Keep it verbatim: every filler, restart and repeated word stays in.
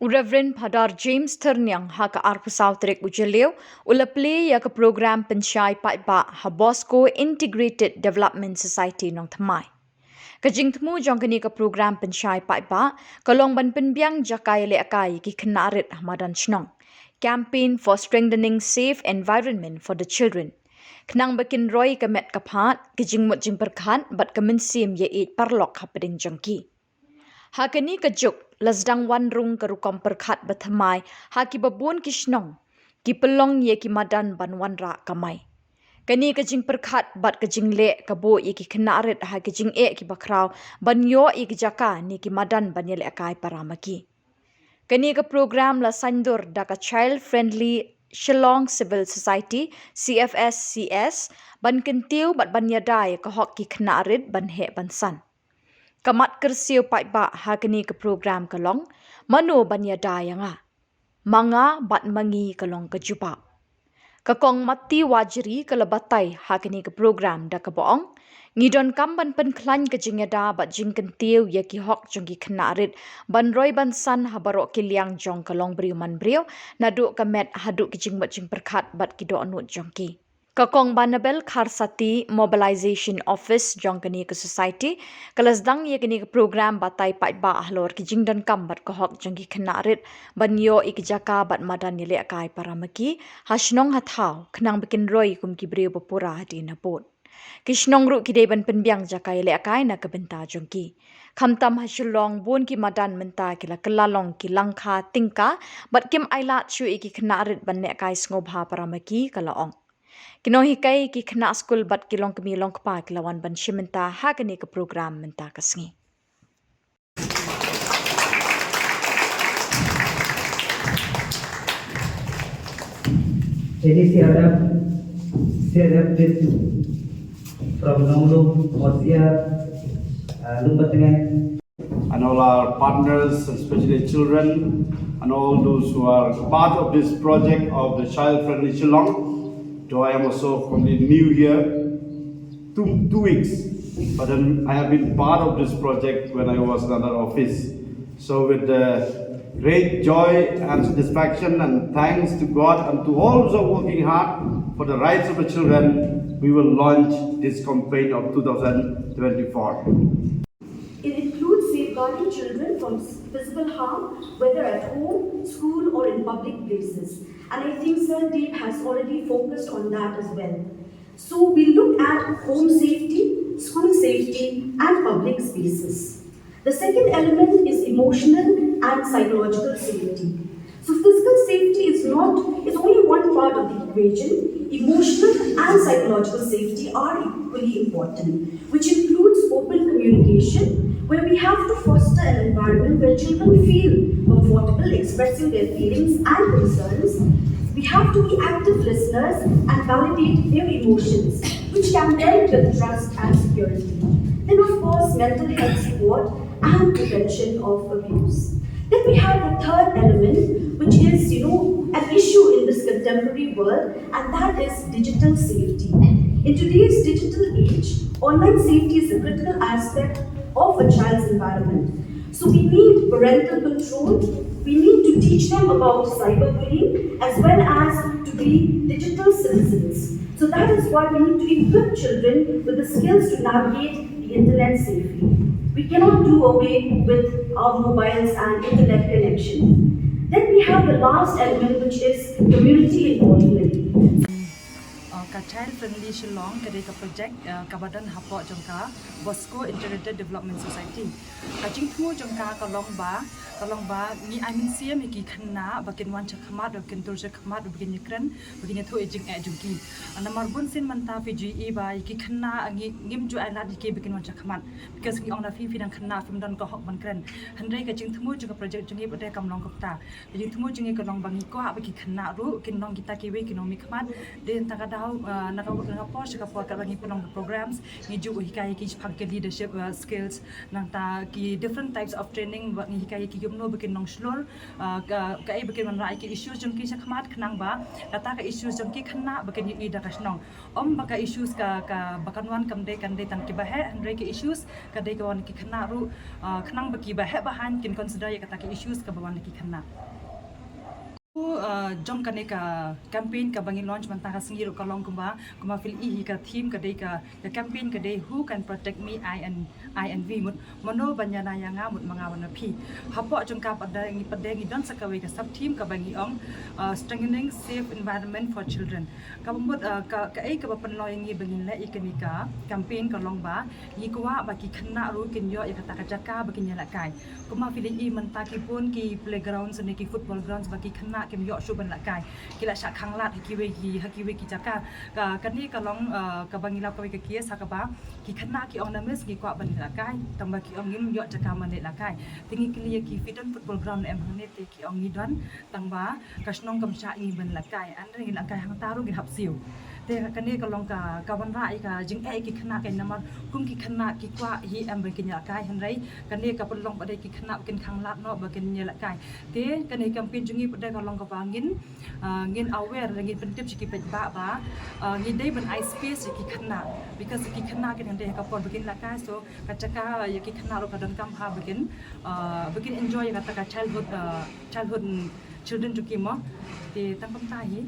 U Reverend Phadar James Thyrniang ha ka arphew saw tarik u Jylliew u la plie ïa ka program pynshai paidbah ha Bosco Integrated Development Society Nongthymmai. Ka jingthmu jong kane ka program pynshai paidbah ka long ban pynbiang jaka ïalehkai ïa ki khynnah rit ha madan shnong, Campaign for Strengthening Safe Environment for the Children, khnang ba kin roi ka met ka phad, ka jingmut jingpyrkhat bad ka mynsiem ïaieit paralok hapdeng jong ki. Ha kane ka juk la sdang wan rung ka rukom pyrkhat bathymmai ha kiba bun ki shnong, ki pynlong ïa ki madan ban wanrah kamai. Kane ka jingpyrkhat bad ka jingleh ka buh ïa ki khynnah rit ha ka jingeh kiba khraw ban ïoh ïa ki jaka ne ki madan ban ïalehkai para ma ki. Kane ka program la saiñdur da ka Child Friendly Shillong Civil Society, C F S C S, ban kyntiew bad ban ïada ïa ka hok ki khynnah rit ban heh ban san. Ka mat kyrsiew paidbah ha kane ka program ka long, mano ban ïada ïa nga? Ma nga bad ma ngi ka long ka jubab. Ka Kong Matti Wajri ka la batai ha kane ka program da kaba ong, ngi donkam ban pynkhlaiñ ka jingïada bad jingkyntiew ïa ki hok jong ki khynnah rit ban roi ban san ha baroh ki liang jong ka longbriew manbriew, naduh ka met haduh ki jingmut jingpyrkhat bad ki dohnud jong ki. Ka Kong Banabel Kharsati, Mobilization Office jong kane ka society, ka la sdang ïa kane ka program batai paidbah halor ki jingdonkam bad ka hok jong ki khynnah rit ban ïoh ïa ki jaka bad madan ïalehkai para ma ki ha shnong ha thaw, khnang ba kin roi kum ki briew ba pura hadien habud. Ki shnong ruh ki dei ban pynbiang jaka ïalehkai na ka bynta jong ki. Khamtam ha Shillong, bun ki madan mynta ki la kylla long ki lyngkha tyngka bad kim ailad shuh ïa ki khynnah rit ban lehkai sngewbha para ma ki, ka la ong. Ki nonghikai, ki khynnah skul bad ki longkmie longkpa ki la wan ban shim bynta ha kane ka program mynta ka sngi. Any C R F, C R F this from Nonglum, Mosiar, uh, Lumbantngai. And all our partners, and especially children, and all those who are part of this project of the Child Friendly Shillong. Though I am also only new here, two, two weeks, but then I have been part of this project when I was in another office. So with the great joy and satisfaction and thanks to God and to all those who are working hard for the rights of the children, we will launch this campaign of two thousand twenty-four. It includes safeguarding children from physical harm, whether at home, school, or in public places. And I think Sir Deep has already focused on that as well. So we look at home safety, school safety, and public spaces. The second element is emotional and psychological safety. So physical safety is not, is only one part of the equation. Emotional and psychological safety are equally important, which includes open communication, where we have to foster an environment where children feel comfortable expressing their feelings and concerns. We have to be active listeners and validate their emotions, which can then build trust and security. Then, of course, mental health support and prevention of abuse. Then we have the third element, which is, you know, an issue in this contemporary world, and that is digital safety. In today's digital age, online safety is a critical aspect of a child's environment. So we need parental control. We need to teach them about cyberbullying as well as to be digital citizens. So that is why we need to equip children with the skills to navigate the internet safely. We cannot do away with our mobiles and internet connection. Then we have the last element, which is community involvement. Uh, ka Child Friendly Shillong ka dei ka project, uh, kaba don hapoh jong ka Bosco Integrated Development Society. Ka jingthmu jong ka ka long ba, ka long ba ngi ai mynsiem ïa ki khynnah ba kin wan shakhmat, ba kin tur shakhmat, ba kin ïakren, ba kin ïathuh ïa jingeh jong ki. Namar bunsien mynta phi ju ïohi ba ïa ki khynnah ngi, ngim ju ai lad ïa ki ba kin wan shakhmat. Because ngi ong da phi, phi dang khynnah, phim don ka hok ban kren. Hynrei ka jingthmu jong ka project jong ngi pat de kam long kumta. Ka jingthmu jong ngi ka long ba ngi kwah ba ki khynnah ruh kin long kita kiwei ki nongmihkhmat. Dei na kata ka daw Uh, na ka, na ka por sha ka por, katba ngi pynlong ki programs, ngi ju hikai ki shaphang ki leadership uh, skills, nangta ki different types of training, ba ngi hikai ki kumno ba kin long shlur, uh, ka, kaei ba kin wanrah ïa ki issues jong ki shakhmat, khnang ba kata ka issues jong ki khynnah ba kin ïohi da ka shnong. Ym ba ka issues ka, kaba kan wan kam dei, kan dei tang kiba heh, hynrei ki issues ka dei ka wan ki khynnah ruh, uh, khnang ba kiba heh ba haiñ kin consider ïa kata ki issues kaba wan ki khynnah. Uh, jong kane ka campaign kaba ngi launch mynta ka sngi ruh ka long kumba, kumba phi ïohi hi ka theme ka dei ka, ka campaign ka dei Who Can Protect Me, I and, I and We, mut mano ban ïada ïa nga mut ma nga bad ma phi. Hapoh jong ka pat de ngi, pat de ngi don sa kawei ka sub theme kaba ngi ong, uh, Strengthening Safe Environment for Children. Kaba mut, uh, ka, kaei kaba pynlong ïa ngi ba ngin leh ïa kane ka campaign ka long ba ngi kwah ba ki khynnah ruh kin ïoh ïa kata ka jaka ba kin ïalehkai. Kumba phi la ïohi mynta ki bun ki playgrounds ne ki football grounds ba ki khynnah kim ïoh shuh ban lehkai. Ki la shah khanglad ha kiwei ki, ha kiwei ki jaka. Ka, kane ka long, uh, kaba ngi lap kawei ka case ha kaba ki khynnah ki ong na miss ngi kwah ban lehkai, tangba ki ong ngim ïoh jaka ban lehkai. Te ngi kylli ïa ki, phi don football ground em hangne? Te ki ong ngi don, tangba ka shnong kam shah ïa ngi ban lehkai. Hynrei ngin lehkai hangta ruh ngin hap siew. Te kane ka long ka, ka wanrah ïa ka jingeh ïa ki khynnah, ka namar kum ki khynnah ki kwah hi em ba kin ïalehkai, hynrei kane ka pynlong pat de ki khynnah ba kin khanglad noh ba kin ïalehkai. Te kane ka campaign jong ngi pat de ka long kaba ngin, uh, ngin aware, ngin pyntip sha ki paidbah ba, uh, ngi dei ban ai space ïa ki khynnah, because ki khynnah kin dei ha ka por ba kin lehkai, so ka jaka ïa ki khynnah ruh ka donkam ha ba kin, uh, ba kin enjoy ïa kata ka childhood, uh, childhood, children jong ki mo. Te tang kumta hi.